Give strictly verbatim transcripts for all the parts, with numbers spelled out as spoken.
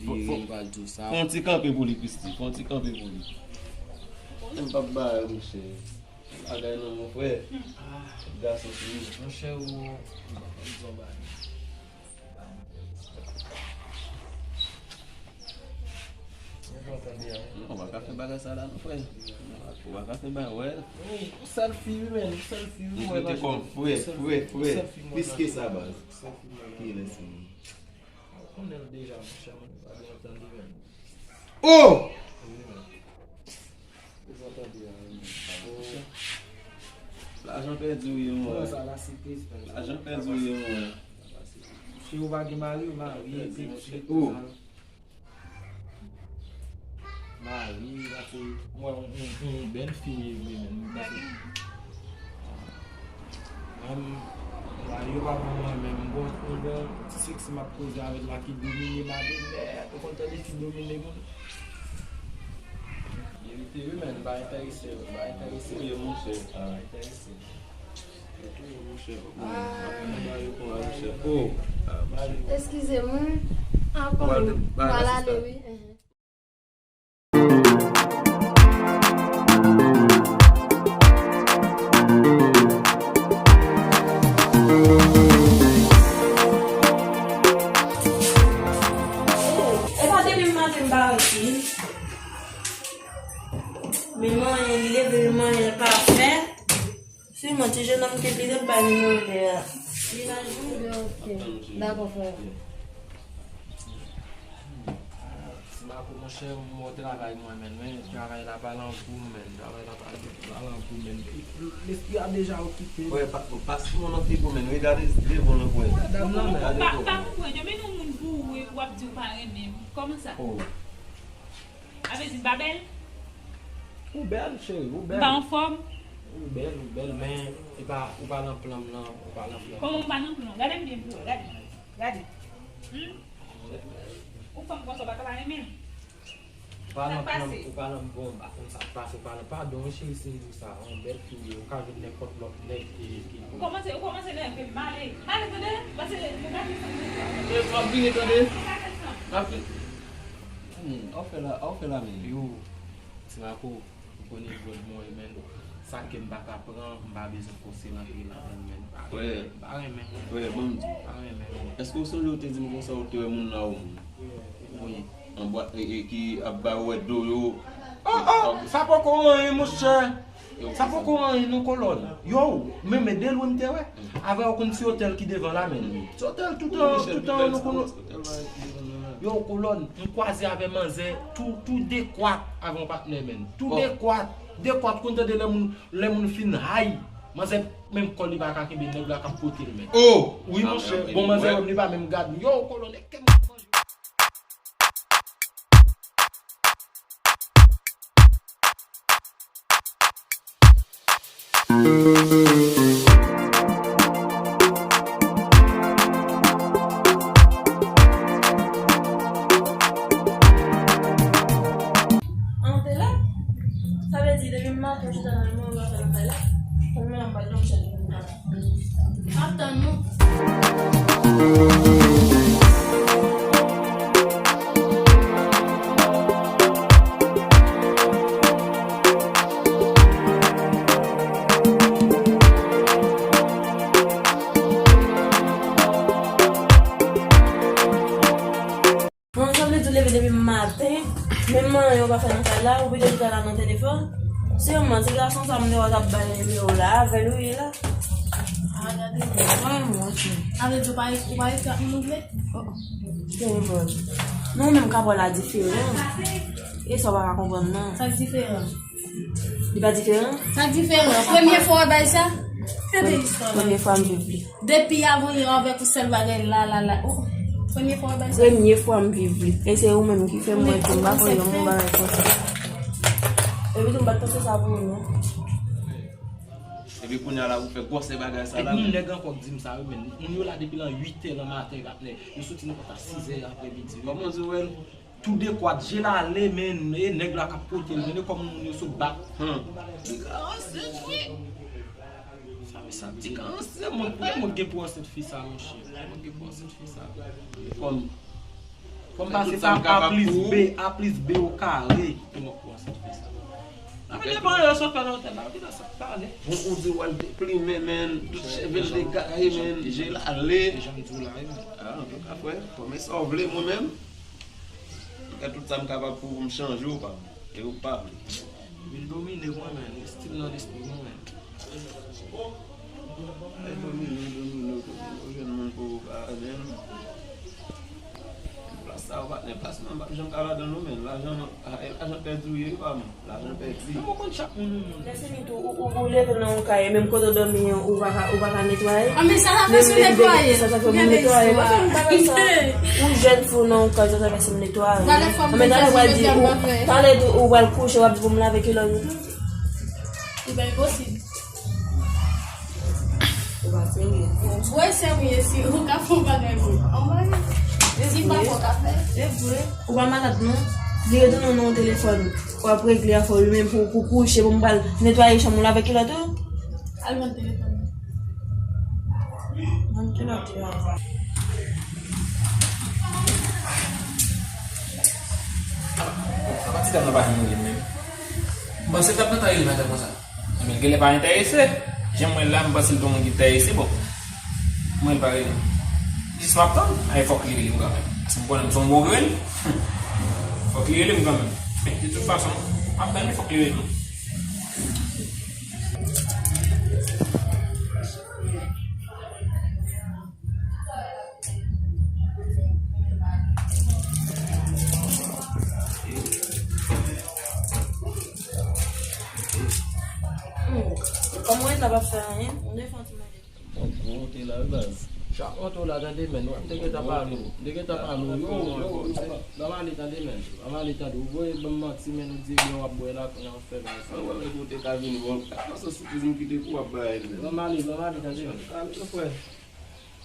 Fò, fò, fò yon ti kanpe pou li, Christy. Fò yon ti kanpe pou li. M p ap ba yo, monchè. Bagay non, mon frè. Gason sou li. Monchè, ou, ou pa konn sa w ba yo. Non, ou pa ka fè bagay sa la, non, frè. Ou pa ka fè bagay, wè. Ou sèl fi, wi, men. Ou sèl fi, wi, wè. Ou trete kòm frè, frè, frè. Plis ke sa, baz. Kilès, menm? Ou konnen l deja, monchè, mwen pa gen antann li menm. Oh! Wi, menm. Ou pa tande a, wi, menm. Oh. Lajan pèdi w ye, mwen. Non, sa la, se trist, menm. Lajan pèdi w ye, mwen. Si ou pa gen mari, ou marye, epi, epi, oh. Mari, pase, mwen, yon, yon, yon bèl fi, wi, wi, menm. Pase, Mwen, mari yo pa ban mwen, men m gon, m gon ti seksi m ap koze avè l la ki domine madanm nèt. Ou konn tande fi domine moun? Verite wi, men m pa enterese, m pa enterese. Ou ye monchè. M pa enterese. Ou ye monchè. Mari yo konn monchè. Oh. Eskize m, wi. Ankò, m pral ale, wi. E pa depi maten m pa rantre. Men manyen, li leve, men manyen l pa fè. Sèlman ti jennonm ki pile m pa nimewo de a. Li la jwenn. Ok. Dakò, frè. Ti Marco, monchè, m wè w travay mwen, men, men travay la pa lan gou m, men, travay la pa, pa lan gou m, men. Lespri a deja okipe. Frè, pa, pa sou nan figi w, men, regade devan w, frè. Dam nan, men. Pa, pa kwè, yo mennen yon moun pou ou, w ap di w pa renmen m. Kòman sa? Oh. Sa vle di m pa bèl? Ou bèl, cheri, ou bèl. M pa anfòm? Ou bèl, ou bèl, men e pa, ou pa nan plan m nan, ou pa nan plan m. Kòman ou pa nan plan? Gade m byen pou wè, gade. Gade. Hmm? Yon fanm konsa, ou pa ka pa renmen l. Ou pa nan plan m, ou pa nan, bon, m pa konn sa k pase, ou pa nan, padon, wi, cheri, si m di w sa, yon bèl fi w ye, ou ka jwenn nenpòt lòt nèg ki, ki. Ou kòmanse, ou kòmanse nève m, m ale. M ale, tande? Pase, m gade sa. E, m ap vini, tande? M ap vini. Hmm, ou fè la, ou fè la, men. Yo, Ti Marco, ou konnen vlòg mwen, men sa ke m pa ka pran, m pa bezwen fòse rantre ladan l, men. Frè. M pa renmen. Frè, ban m di w. M pa renmen. Èske w sonje w te di m konsa ou te wè moun la ou moun? Wi. An bwat, e, e, ki ap ba yo wè do yo. Oh, oh, sa poko anyen, monchè. Sa poko anyen, non, kolòn. Yo, men, men de lwen m te wè. Avè yo konn ti otèl ki devan la, men. Ti otèl tout an, tout an, non, kolòn. Yo, kolòn, m kwaze avè manzè, tou, tou dekwat avè yon patnè, men. Tou dekwat, dekwat, konn tande lè moun, lè moun fin hay. Manzè, menm kò li pa ka kenbe nèg la k ap pote l, men. Oh! Wi, monchè, bon, manzè, li pa menm gad m. Yo, kolòn, e kè m ap manje. An, te la? Sa vle di, depi m maten, chita nan men mwen, mwen pa fè nan kay la. Kòm mwen, m pa nan chèn. Ap tann nou. Bon, sa vle di w leve depi maten, menm manyen w pa fè nan kay la, ou pito chita la nan telefòn. Se yon manti, gason sa m te wè t ap bay nimewo la, avè l ou ye la. Ah, gade. Mwen, mwen, ok. Sa vle di ou pa, ou pa ekri ak moun ou vle? Oh, oh. Ki nimewo? Non, menm ka pran la diferan. E sa w pa ka konprann, non. Sa k diferan? Li pa diferan? Sa k diferan? Premye fwa w bay sa? Gade istwa la. Premye fwa m viv li. Depi avan yè avèk ou sèl bagay la, la, la. Oh, premye fwa w bay sa? Premye fwa m viv li. E se ou menm ki fè m wè ke m pa konn yon moun bagay konsa. Epi tou m pa t panse sa pou ou non. Epi kounye a la pou fè gwòsè bagay sa la. Epi nèg ankò k di m sa wi, men moun yo la depi lan uit è nan maten, patnè. Yo soti nan kont a sis è aprè midi wi. Kòman w di w wè l? Tou dekwat, je l ale, men e nèg la k ap pote l, men e kòm moun yo sot bat. Hmm. Ti ka ansent wi. Sa, men sa ti ka ansent, mwen, mwen gen pou ansent fi sa, monchè. Mwen gen pou ansent fi sa. Fò m, fò m pase pa A plis B, A plis B o kare pou mwen pou ansent fi sa. Nan men devan yo sot fè nan otèl la, ki nan sa pale. Bon, ou di w al deplimen, men, tout cheve l degaye, men, je l ale. Jan m di w la, wi. Ah, antouka, frè, kòm e sa w vle, mwen menm. Fè tout sa m kapab pou m chanje w, pa m. E ou pa vle. Vin domine mwen, men. Estil nan lespri mwen, men. Ay, domine, domine, domine. Ou jwenn moun pou ou pa, men. Plas sa, ou patnè, plas mwen, m p ap janm ka ladan l, non, men. Lajan, e lajan pèdi w ye, wi, pa m. Lajan pèdi. Mwen pa konn chak moun yon moun. Lè fini tou, ou, ou, ou leve nan yon kay, menm kote w dòmi an, ou pa ka, ou pa ka netwaye. Ah, men sa, sa fè si w netwaye. Sa, sa fè pou netwaye. Mwen fè m pa fè sa. Ou jèn fi w nan yon kay, sa, sa fè si w netwaye. Talè fò m te fè si w netwaye, m pa fè. Talè tou, ou pral kouche, w ap di pou m lave kilòt ou tou. Li pa enposib. Ou pa serye. Ou serye si ou ka fè yon bagay pou anmwey. Si pa fò ka fè. Se vre. Ou pa malad non. Li retounen nan yon telefòn. W ap regle afè w li menm pou, pou kouche pou m pral netwaye chanm ou lave kilòt ou. Al vann telefòn. Vann kilòt yo. Apa ti dam nan pa janm rele m menm. M panse t ap nan ta rele maten konsa. Men l genlè pa enterese. Jan m wè l la, m panse l te yon moun ki enterese. Bon, m wè l pa rele m. Jis m ap tann. Ay, fòk li rele m kanmenm. Paske m konnen m se yon bon grenn. Fòk li rele m kanmenm. Men, de tout fason, m ap tann li, fòk li rele m. Hmm. Kòm mwen, sa p ap fè anyen, m te fè yon ti manje. Bon, bon, ou te la, wi, baz. Chak mwen tou la, tande, men. M te gentan pale w. M te gentan pale w. Yo, yo, yo, ban m ale, tande, men. Ban m ale, tande. Ou voye ban m manti, men, ou di, ebyen, w ap bwè la, kounye a w ap fè bagay sa. Mwen, mwen, ou te ka vini, bon, pa fè yon sipriz, m kite pou w ap bay, men. Ban m ale, ban m ale, tande, men. Ale, frè.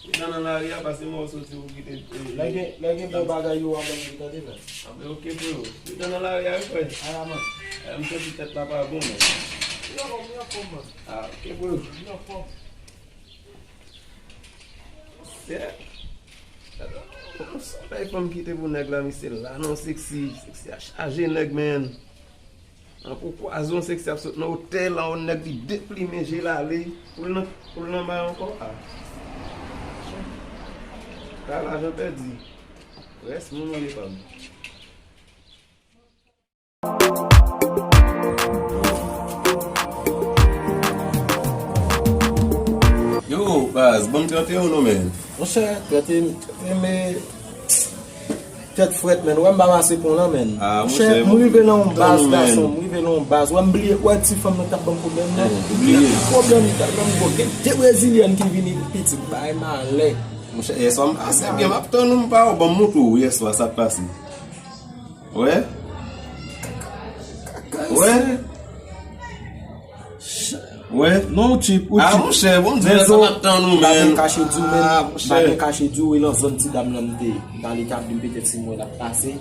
Ou nan, nan lari a, pase mwen soti ou kite, eh, lè gen, lè gen bon bagay yo a ban m, tande, men. Ah, men ok, frero. Ou nan, nan lari a, wi, frè. Ala, man. Eh, m santi tèt la pa bon, men. Yo, yo, kòman? Ah, ok, frero. Yo, kòman? Yeah. Sa bay fanm kite pou nèg la, misye la, non, seksi, seksi a chaje nèg, men. An pou pwazon seksi ap sot nan otèl la, yon nèg li deplimen, je l ale, pou l nan, pou l nan may ankò. Ah. Ka lajan pèdi. Rès moun ou ye pa m. Yo, baz, ban m trannteyen non, men. Monchè, trannteyen, trannteyen, men. Tèt frèt, men. Wè m pa pase pon lan, men. Ah, monchè, m rive nan yon baz, gason. M rive nan yon baz. Wè m bliye, wè ti fanm nan t ap ban m pwoblèm, non. Eh, bliye. Pwoblèm, li t ap ban m gwo. Gen de brezilyèn ki vini, pitit, bay malè. Monchè, yèswa m pase byen, m ap tann ou, m pa wè w, ban m montre w, yèswa, sa k pase. Wè? Wè? Wè? Non, ou tchip, ou tchip. Ah, monchè, bon, di sa m ap tann ou, men. Pa gen kache di w, men. Ah, monchè. Pa gen kache di w, e lan zòn ti dam nan m te. M t ale etabli m, petèt si m wè l ap pase.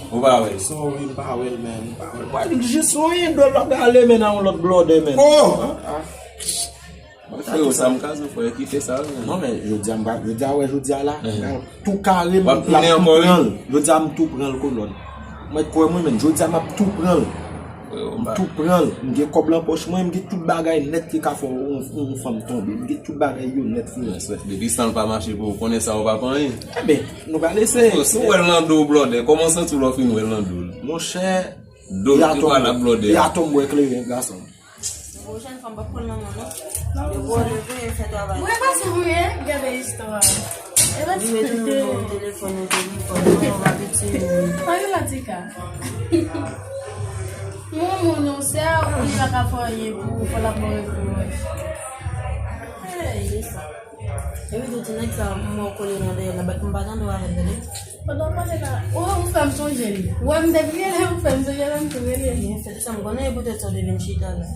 Ou pa wè l? Sorry, m pa wè l, men. M pa wè l. Mwen, li jis yon endol l ap ale, men, nan yon lòt blòdè, men. Oh! Ah, ah. Freo, sa m ka di w, frè, kite sa, men. Non, men, jodi a, m pa, jodi a, wè, jodi a la, m ap tou kare, m ap tou pran l. Jodi a, m tou pran l, kolòn. Mwen kwè mwen menm, jodi a, m ap tou pran l. M tou pran l. M gen kòb lan pòch mwen, m gen tout bagay nèt ki ka fè yon, yon, yon fanm tonbe. M gen tout bagay yo nèt, frè. Depi san l pa mache pou ou, konnen sa ou pa p anyen. Enben, nou pral eseye. Si w wè l nan do w, blòdè, kòman w santi w lè w fin wè l nan do w? Monchè, Dlo, dlo pa la blòdè. E atò m wè kleren, gason. Pwochèn fwa m p ap pran nan men w non. Depi w leve, fè travay. Mwen pa sou mwen, gade istwa. E pa ti tete. Telefòn, telefòn, telefòn, non, m ap itilize. Pa gen latika. Yon moun, yon sè, ou pa ka fè anyen pou ou, fò l ap mande pou ou. Hey. Epi tou, ti nèg sa, m wè w kole nan dèyè l la, bat m pa tande w avè l, tande. Pandan w pale la, ou, ou fè m sonje li. Ou wè m depi yè la, ou fè m sonje lè m tou rele li. Byen fèt, sa m konnen, e poutèt sa w te vin chita la.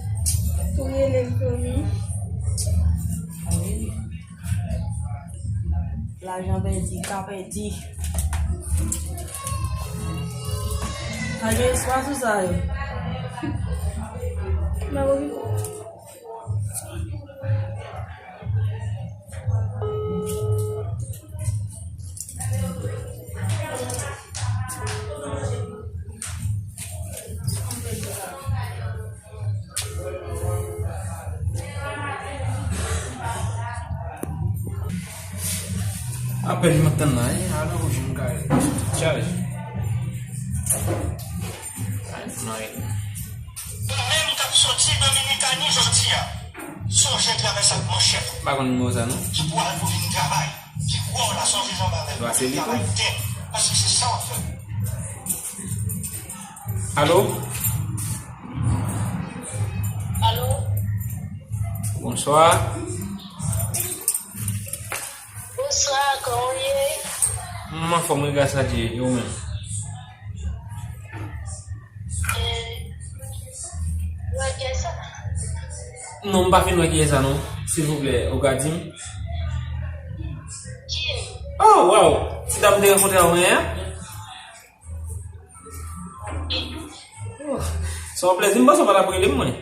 Tou rele m pou li. Lajan pèdi, ka pèdi. Pa gen espwa sou sa yo. Mwen wè. Apèl m ap tann la, hein? Alò, jan m ka chaj. Ou menm k ap soti Dominikani jodi a, sonje travèse ak manchèt ou. M pa konn nimewo sa non. Ki pral pou vin travay, ki kwè w la, sonje janbe avè l. Travay dèn, paske se sa w ap fè. Alo? Alo? Bonswa. Bonswa, kòman w ye? M anfòm wi, gras a Dye, e ou menm? Eh, ou wè kiyès sa? Non, m pa fin wè kiyès sa non. Silvouplè, ou ka di m? Ki? Oh, waw! Ti dam m te rankontre avè w yè a? Oh, se yon plèzi, m panse w pa t ap rele m, mwen.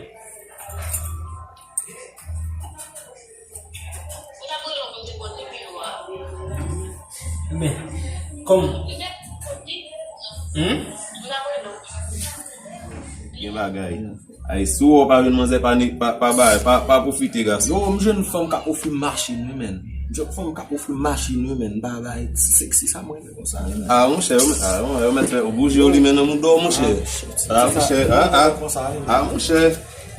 Men, kòm. Hmm? Gen bagay. Ay, si w wè w pa jwenn manzè, pa ne-, pa, pa bay, pa, pa pwofite, gason. Yo, m jwenn fanm k ap ofri m machin, wi, menn. M jwenn fanm k ap ofri m machin, wi, menn. M pa bay ti seksi sa mwen renmen konsa, wi, menn. Ah, monchè, yo, ah, yo, yo mèt fè, ou bouje, yo limen nan mouda w, monchè. Ah, monchè, ah, ah, ah, monchè.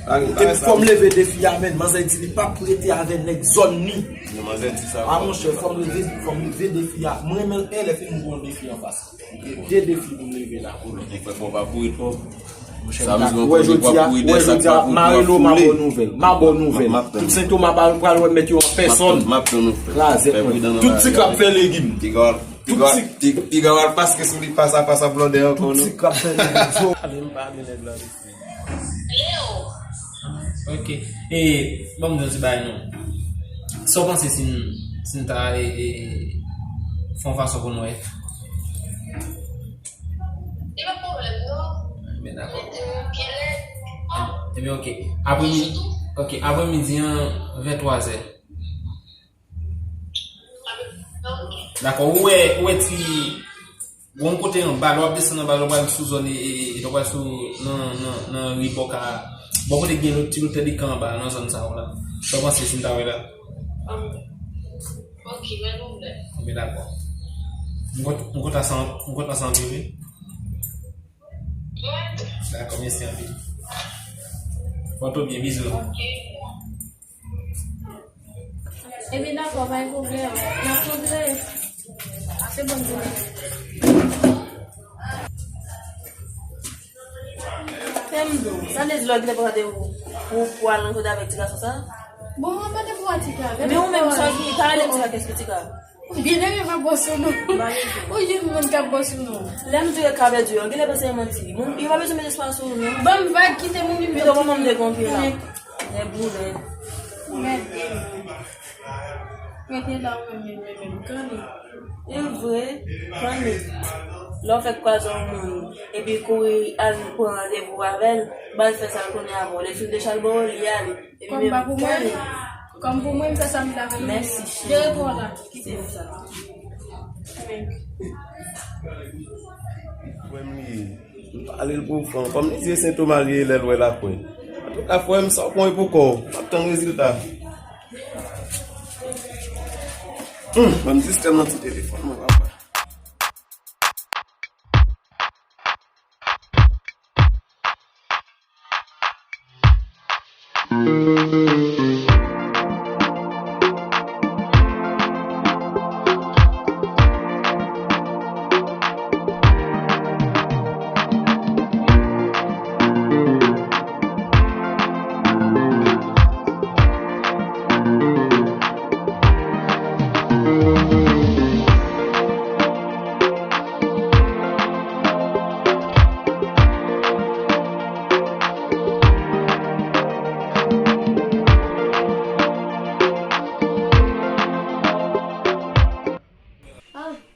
Depi fò m leve defi a, menn, manzè di li p ap rete avè nèg zòn li. Ah, monchè, fò m leve, fò m leve defi a. Mwen menm, e lè fini m pran defi anfas. De defi pou m leve la. Ou fè fò pa kouri twòp. Sa vle di w wè jodi a, w wè jodi a, m a rele w, m a ba w nouvèl. M a ba w nouvèl. Tout Sen Toma pral wè mèt yo an pèsòn. M ap tann ou. Krazèt mwen. Tout ti k ap fè legim. Piga w al paske sou li, pa sa, pa sa blòdè ankò non. Tout ti k ap fè legim. Ale m pa gen nèg la. Ok. E, ban m di yon ti bagay non. Sa w panse si n, si n ta, e, e, fè yon fason pou n wè? Ebyen, dakò. Ebyen, ok. Aprè mi-, ok, aprè midi an, venntrwa zè. Dakò, ou wè, ou wè ti, gon kote anba, lè w ap desann anba, lè w pral sou zòn, e, e, e, lè w pral sou, nan, nan, nan ri bò ka, bò kote gen lòt ti lotèl ki anba, nan zòn sa yo la. Sa w panse si m ta wè la? Ok, pa gen pwoblèm. Ebyen, dakò. M kont-, m kontan sa, m kontan sa anpil, wi. Dakò, mèsi anpil. Pòte w byen, bizou. Ok. Ebyen, dakò, pa gen pwoblèm. N ap kontre. Pase bòn jounen. Fè m di w, sa vle di lè w gentan pran randevou pou, pou al rankontre avèk ti gason sa? Bon, mwen pa te pran ti gason. Men ou menm, sa ki, pa rele m ti gason, ti gason. Ou genlè pa bòs ou non. Ou jwenn moun k ap bòs ou non. Lè m di yo ka pèdi yo, genlè panse e manti. Moun, yo pa bezwen mete espwa sou ou non. Ban m vag, kite moun. Pito manman m te gonfle la. Nèg boule. Mèt de. Rete la ou menm, menm, menm, menm. Kanni. E vre, kanni. Lè w fèk kwaze yon moun, epi kouri al pran randevou avè l, ba l fè sa l konnen avè w. Lè l fin decha l ba w, li ale. Kòm pa pou mwen, kòm pou mwen, m fè sa m ta vle. Mèsi, cheri. Jere kò w la. Kite m sa. Frè m li ye. M pale l pou fran. Kòm li di se Sen Toma li ye, lè l wè l ap wè. Antouka, frè m, sa w pran pou kò w. M ap tann rezilta. Hum, ban m jis tèlman ti telefòn mwen, papa.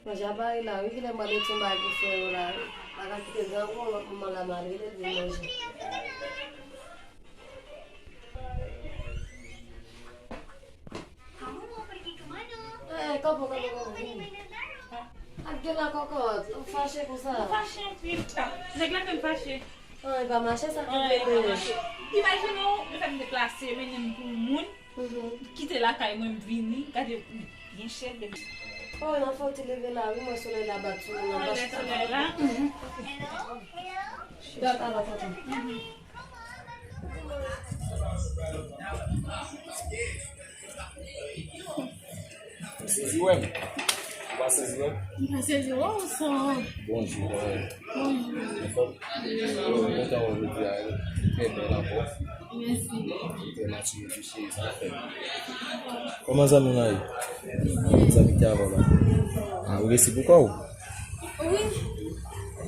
Manje a pare la, wi, kilè m pral mete yon bagay pou frè yo la, wi. Pa ka kite grangou an, lòt manman la m al rele l vin manje. Eh, kanpe, kanpe, kanpe, vini. Ak de la kòkòt, ou fache konsa? M fache anpil. Nèg la fè m fache. An, e pa mache sa ki vle peye. Imajine w, le fè m deplase, mennen m pou moun, kite lakay mwen, m vini, gade, m byen chè, bebe. Oh, nan fò w te leve la, wi, mwen solèy la bat sou mwen, nan bat sou mwen. Solèy la. Dat ala foto. Ou sezi wè m? Ou pa sezi wè m? M pa sezi wè w, sa. Bonjou, kòman w ye? Bonjou. Anfòm? Yo, kontan wè w jodi a, wi. Trè bèl ankò. Mèsi. Trè matirite, cheri, sa fè. Kòman zanmi w lan ye? Zanmi ki te avè w la? A, ou resi pou kò w? Wi.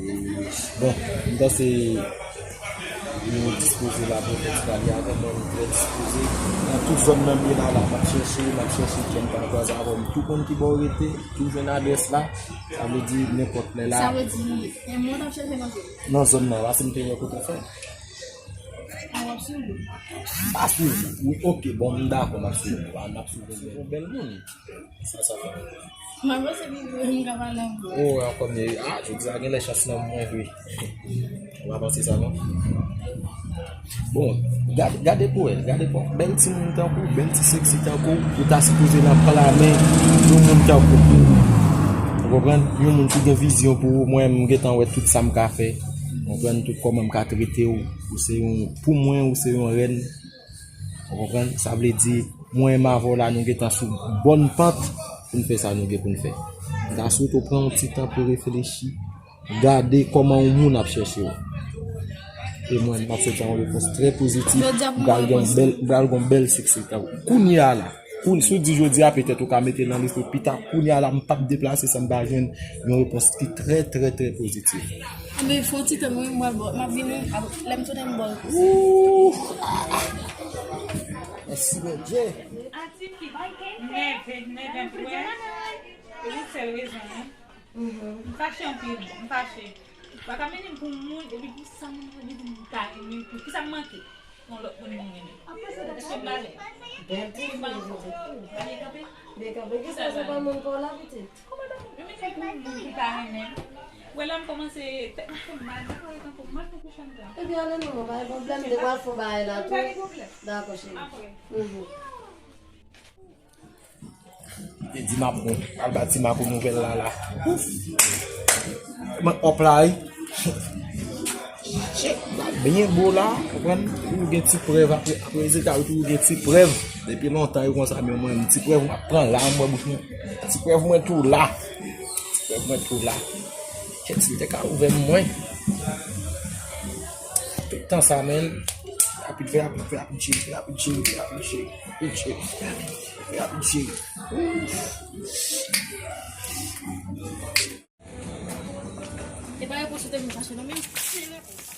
E, bon, m panse nou dispoze la pou fè ti pale avè m, mwen m trè dispoze. Nan tout zòn nan m ye la, la, m ap chèche, m ap chèche, kè m pa kwaze avè w. M tou konn ki bò w rete, tou jwenn adrès la. Sa vle di nenpòt lè la. Sa vle di, e mwen t ap chèche nan zòn? Nan zòn nan, paske m te wè kote w fè. A, w ap swiv ou? M pa swiv ou. Wi, oke, bon, m dakò, m ap swiv ou. A, m ap swiv ou, bèl moun. Sa, sa fè. Mwen se pi gwo, m ka pale ankò. Oh, ankò m ye. A, jodi a gen lè chans nan mwen vre. Ou pa panse sa, non? Bon, gade, gade pou wè, gade pou bèl timoun tankou, bèl ti seksi tankou, ou ta sipoze nan plamen yon moun tankou. Ou konprann? Yon moun ki gen vizyon pou ou, mwen, m gentan wè tout sa m ka fè. Ou konprann? Tout kòman m ka trete w. Ou se yon, pou mwen, ou se yon rèn. Ou konprann? Sa vle di, mwen menm avè w la, nou gentan sou bòn pant pou n fè sa nou gen pou n fè. M ta swete w pran yon ti tan pou reflechi, gade kòman yon moun ap chèche w. E mwen, m ap soti yon repons trè pozitif. M pral gen yon bèl, m pral gen yon bèl siksè. Kounye a la, kounye, si w di jodi a, petèt ou ka mete nan lespri pita. Kounye a la, m p ap deplase san m pa jwenn yon repons ki trè, trè, trè pozitif. Anben, fè yon ti tan, wi, m pral bò, m ap vini, ap, lè m tounen m ba w repons. Ooh! Mèsi, Bondye. Nève, nève, m kwè. Se yon sèl rezon, non. M fache anpil, m fache. Ou pa ka mennen m pou moun, epi pou sa moun nan di m ta renmen pou. Kisa m manke? Yon lòt moun vin renmen. Èske m valè? Bèl ti fi, Jozèf. Byen kanpe. Byen kanpe. Kisa sa pa moun pa w la, pitit? Kòman ta fè? Yo mennen m pou moun ki pa renmen m. Wè la m kòmanse, tèt mwen fè m mal, m pa wè tankou m mal pou kouche anndan. Ebyen, ale non, pa gen pwoblèm, m te pral fè yon bagay la tou. Pa gen pwoblèm. Dakò, cheri. Apre. Mhm. Li te di m ap bon. Al ba ti Mako nouvèl la la. Ouf! Mwen hop la, wi. Chèk la byen bo la, konprann? Toujou gen ti prèv apre, apre rezilta yo, toujou gen ti prèv. Depi lontan yo konsa, men mwen, ti prèv mwen ap pran la, mwen bouch mwen. Ti prèv mwen tou la. Ti prèv mwen tou la. Chèk si l te ka ouvè mwen. Tout tan sa, men. Rapid, fè rapid, fè rapid, cheri, fè rapid, cheri, fè rapid, cheri, fè rapid, cheri, fè rapid, cheri. Ouf. E pa repons ou te vin chache non, men se repons.